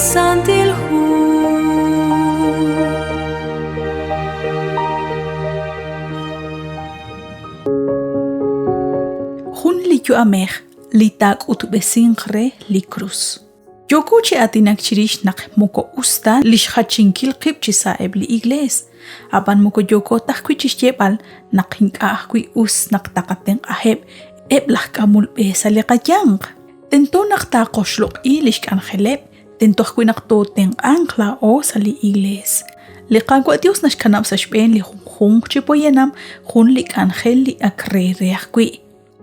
Santil Hu. Jun li yu'amej li taak'utb'esinq re li krus. Yooko chi aatinak chirix naq moko us ta li xjachinkil qib' chi sa' eb' li iglees, ab'an moko yooko ta ajwi' chi xyeeb'al naq ink'a' ajwi' us naq taqatenq'aheb' eb' laj k'amol b'e sa' li qayanq. Tento naq taaqoxloq'i li xk'anjeleb', tento ajwi' naq tootenq'anq laa'o sa' li iglees. Li Qaawa' Dios naxkanab' sa' xb'een li junjunq chi poyanam jun li k'anjel li ak re re ajwi'.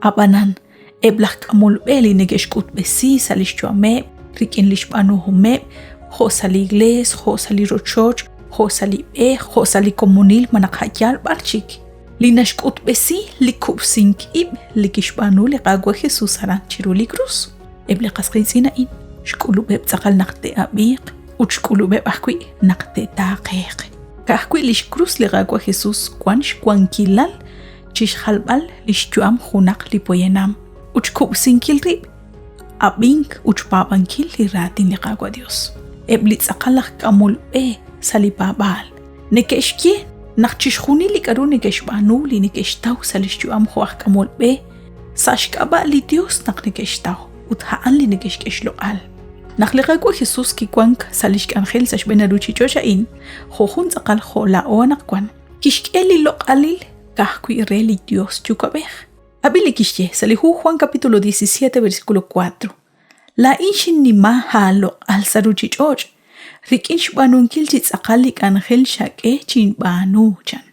Ab'anan, eb' laj k'amol b'e li neke'xk'utb'esi sa' li xyu'ameb' rik'in li xb'aanuhomeb', jo' sa' li iglees, jo' sa' li rochoch, jo' sa' li b'e, jo' sa' li komonil malaj a' yaal b'ar chik, li naxk'utb'esi li kub'sink ib' li kixb'aanu li Qaawa' Jesus aran chiru li krus. Eb' li qas qiitz'in a'in xk'ulub'eb' tz'aqal naq te'ab'iiq ut xk'ulub'eb' ajwi' naq te'taaqeeq. Ka'ajwi' li xkrus li Qaawa' Jesus wank xwankilal chi xjalb'al li xyu'am junaq li poyanam ut xkub'sinkil rib', ab'ink ut xpaab'ankil li raatin li Qaawa' Dios. Eb' li tz'aqal aj k'amol b'e sa' li paab'aal neke'xye naq chixjunil li k'aru neke'xb'aanu li neke'xtaw sa' li xyu'am jo' aj k'amol b'e sa' xk'ab'a' li Dios naq neke'xtaw ut a'an li neke'xk'e xloq'al. Naq li Qaawa' Jesus kiwank sa' li xk'anjel sa' xb'een ruuchich'och' a'in, jo' jun tz'aqal jo' laa'o anaqwan, kixk'e li loq'alil ka'ajwi' re li Dios Yuwa'b'ej. Ab'i li kixye sa' li hu Juan capítulo 17 versículo 4. Laa'in xinnima aaloq'al sa' ruuchich'och' rik'in xb'aanunkil chi tz'aqal li k'anjel xak'e chinb'aanu, chan.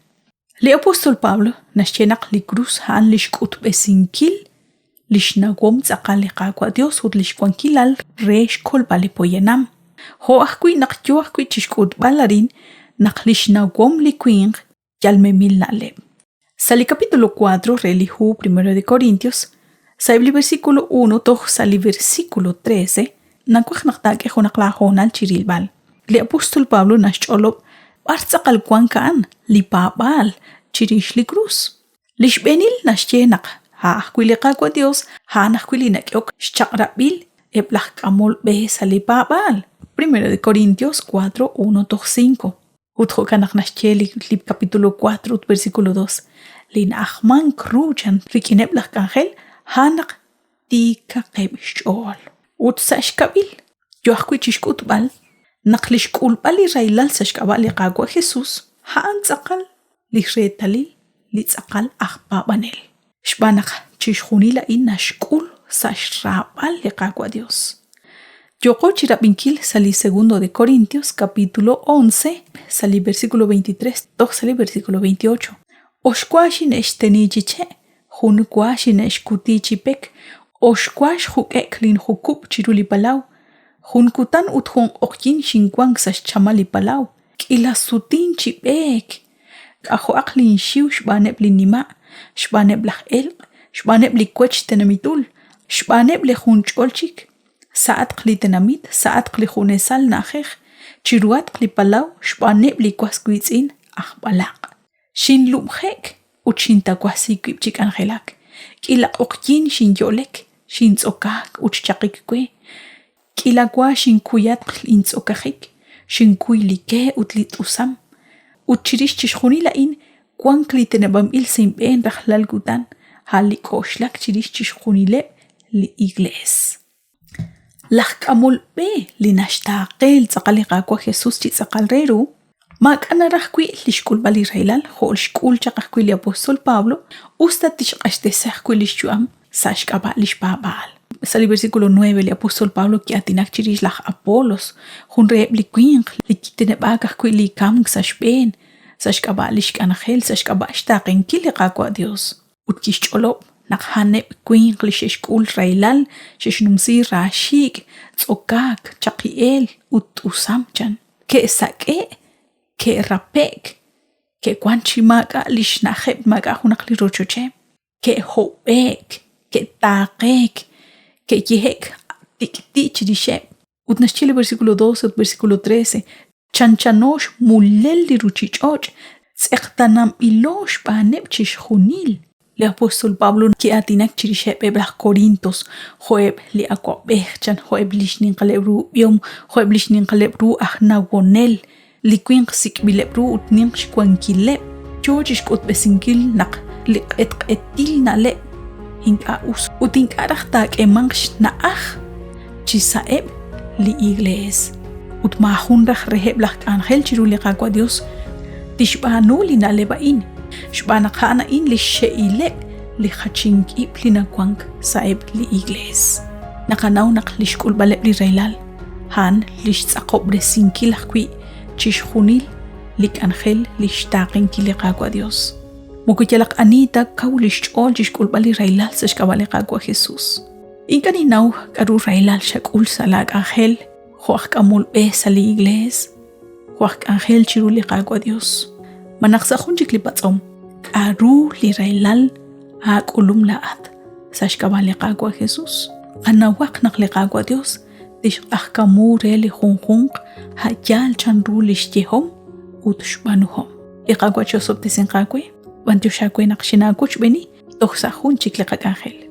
Li apóstol Pablo naxye naq li krus a'an li xk'utb'esinkil li xnawom tz'aqal li Qaawa' Dios ut li xwankilal re xkolb'al li poyanam. Jo' ajwi' naq yo ajwi' chi xk'utb'al arin naq li xnawom li winq yal memil na'leb'. Sa' li capítulo 4 re li hu Primero de Corintios, sa'eb' li versículo 1 toj sa' li versículo 13, nawaj naq taak'e junaq laahoonal chi rilb'al. Li apóstol Pablo naxch'olob' b'ar tz'aqal wank a'an li paab'aal chirix li krus. Li xb'eenil naxye naq a' ajwi' li Qaawa' Dios a'an ajwi' li nak'ehok xchaq'rab'il eb' laj k'amol b'e sa' li paab'aal. Primero de Corintios 4, 1 toj 5. Ut jo'kan naq naxye li, li capítulo 4 ut versículo 2, li na'ajmank ru chan rik'ineb' laj k'anjel a'an naq tiikaqeb' xch'ool. Ut sa' xkab'il, yo ajwi' chixk'utb'al naq li xk'ulb'al li rahilal sa' xk'ab'a' li Qaawa' Jesus a'an tz'aqal li reetalil li tz'aqal aj paab'anel. Xb'aan naq chixjunil a'in naxk'ul sa' xraab'al li Qaawa' Dios. Yooqo chi rab'inkil sa' li segundo de Corintios capítulo 11 sa' li versículo 23 toj sa' li versículo 28. Oxwa xine'xteni chi che', jun wa xine'xkuti chi pek, oxwa xjuk'e'k linjukub' chiru li palaw, jun kutan ut jun q'oqyink xinwank sa' xchamal li palaw, K'iila sutin chi b'eek. K'ajo'aq linxiw xb'aaneb' li nima', xb'aaneb' laj elq', xb'aaneb' li wech tenamitul, xb'aaneb' li junch'ol chik, sa'atq li tenamit, sa'atq li junesal na'ajej, chiruhatq li palaw xb'aaneb' li was wiitz'in aj b'alaq'. Xinlub'je'k ut xintawasi wib' chi k'anjelak. K'iila q'oqyink xinyo'lek, xintz'okaak ut xchaqik we. K'iila wa xinkuyatq intz'okajik, xinkuy li ke ut li t'usam. Ut chirix chixjunil a'in wank li teneb'anb'il sa' inb'een rajlal kutan, a' li k'oxlak chirix chixjunileb' li iglees. Laj k'amol b'e li naxtaaqe tz'aqal li Qaawa' Jesus chi tz'aqal re ru, maak'a' naraj wi' li xk'ulb'al li rahilal jo' xk'ul chaq ajwi' li apóstol Pablo, us ta tixq'axtesi ajwi' li xyu'am sa' xk'ab'a' li xpaab'aal. Sa' li versículo 9 li apóstol Pablo ki'aatinak chirix laj Apolos, jun reheb' li winq li kiteneb'aak ajwi' li kamk sa' xb'een, sa' xk'ab'a' li xk'anjel, sa' xk'ab'a' xtaaqenkil li Qaawa' Dios. Ut kixch'olob' naq a'aneb' winq li xe'xk'ul rahilal, xe'xnumsi raaxiik', tz'okaak, chaqi'eel ut t'usam, chan. Ke'sak'e', ke'rape'k, ke'wank chi maak'a' li xna'ajeb' maak'a' junaq li rochocheb', ke'hob'e'k, ke'taaqeek, ke'yehe'k tik'ti' chirixeb'. Ut naxye li versículo 12 ut versículo 13, chanchano xmulel li ruuchich'och', tz'eqtaananb'ilo xb'aaneb' chixjunil. Li apóstol Pablo ki'aatinak chirixeb' eb' laj Corintos jo'eb' li awab'ej chan jo'eb' li xninqaleb' ru b'ihom, jo'eb' li xninqaleb' ru aj nawonel, li winq sik'b'ileb' ru ut ninq xwankileb', yoo chixk'utb'esinkil naq li q'etq'etil na'leb' ink'a' us ut ink'a' raj taak'eemanq xna'aj chi sa'eb' li iglees. Ut maajun raj reheb' laj k'anjel chiru li Qaawa' Dios tixb'aanu li na'leb' a'in, xb'aan naq a'an a'in li xxe'ileb' li jachink-ib' li nawank sa'eb' li iglees. Naqanaw naq li xk'ulb'aleb' li rahilal a'an li xtz'aqob'resinkil ajwi' chixjunil li k'anjel li xtaaqenkil li Qaawa' Dios. Moko yalaq ani ta kaw li xch'ool chixk'ulb'al li rahilal sa' xk'ab'a' li Qaawa' Jesus. Ink'a' ninnaw k'aru rahilal xak'ul sa' laa k'anjel jo' aj k'amol b'e sa' li Iglees, jo' aj k'anjel chiru li Qaawa' Dios. Malaj sa' jun chik li patz'om, k'aru li rahilal aak'ulum laa'at sa' xk'ab'a' li Qaawa' Jesus? Qanawaq naq li Qaawa' Dios tixq'ajkamu re li junjunq a' yaal chanru li xyehom ut xb'aanuhom. Li Qaawa' chi'osob'tesinq aawe, b'antiox aawe naq xinaawochb'eeni toj sa' jun chik li qak'anjel.